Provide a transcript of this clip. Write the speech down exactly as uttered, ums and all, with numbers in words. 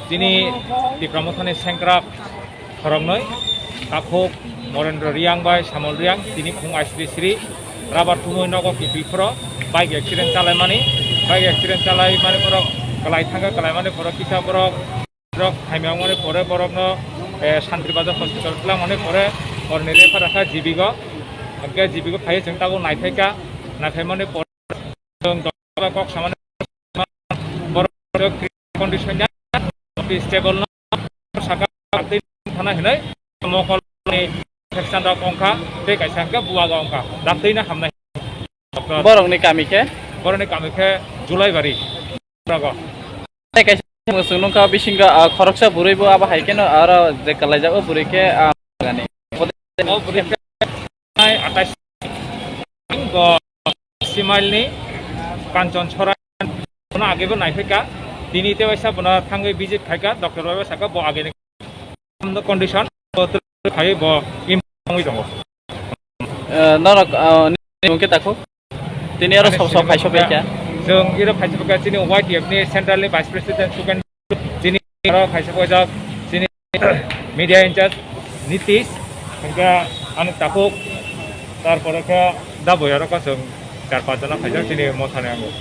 Chini Tipra Mothani sengkrak khoroknwi, Takhuk Morendra Riang bai Samol Riang, tini khung aisri sri rubber thumwi nogo kiphil phoro bike accident chalaimani, bike accident chalaimani borok kwlai thangkha, kwlaimani borok kisa borok, borok hamya wngmani pore borokno, eh, Santri Bazar hospital twlangmani pore borokni refer rakha G B go, hwnkhe G B go phaiwi chwng tabuk naithaikha, naithaimani pore chwng kok samani borok condition ya stable no saka twi thana hinai mokol ni section rok ongkha tei kaisa hwnkhe buwaga ongkha daktwi no hamnai. Borokni kami khe? Borokni kami khe Julaibari. Borok. Tei kaisa mwswk nungkha bisingo, ah, khoroksa bwrwi bo abo hai kheno aro je kwlaijak o bwrwi khe, ah, gani. O bwrwi khe atais bo Simailni Kanchon Sorai bono agebo naiphaikha. Tini tei waisa bono thangwi visit khaikha, doctor bai saka bo ageni condition bo phaiwi bo im wngwi tongo. Eh, norok, ah, ni mungke tako? Tini aro sok sok phai sophaikha. Chwng iro phai sophaikha chini Y T F ni central ni vice president Suken, chini aro phai sophaijak chini media in charge Nitish, hwnkhe ani takhuk, tarpore khe da boyaro khe chwng char panch jona phaijak chini mothani ango.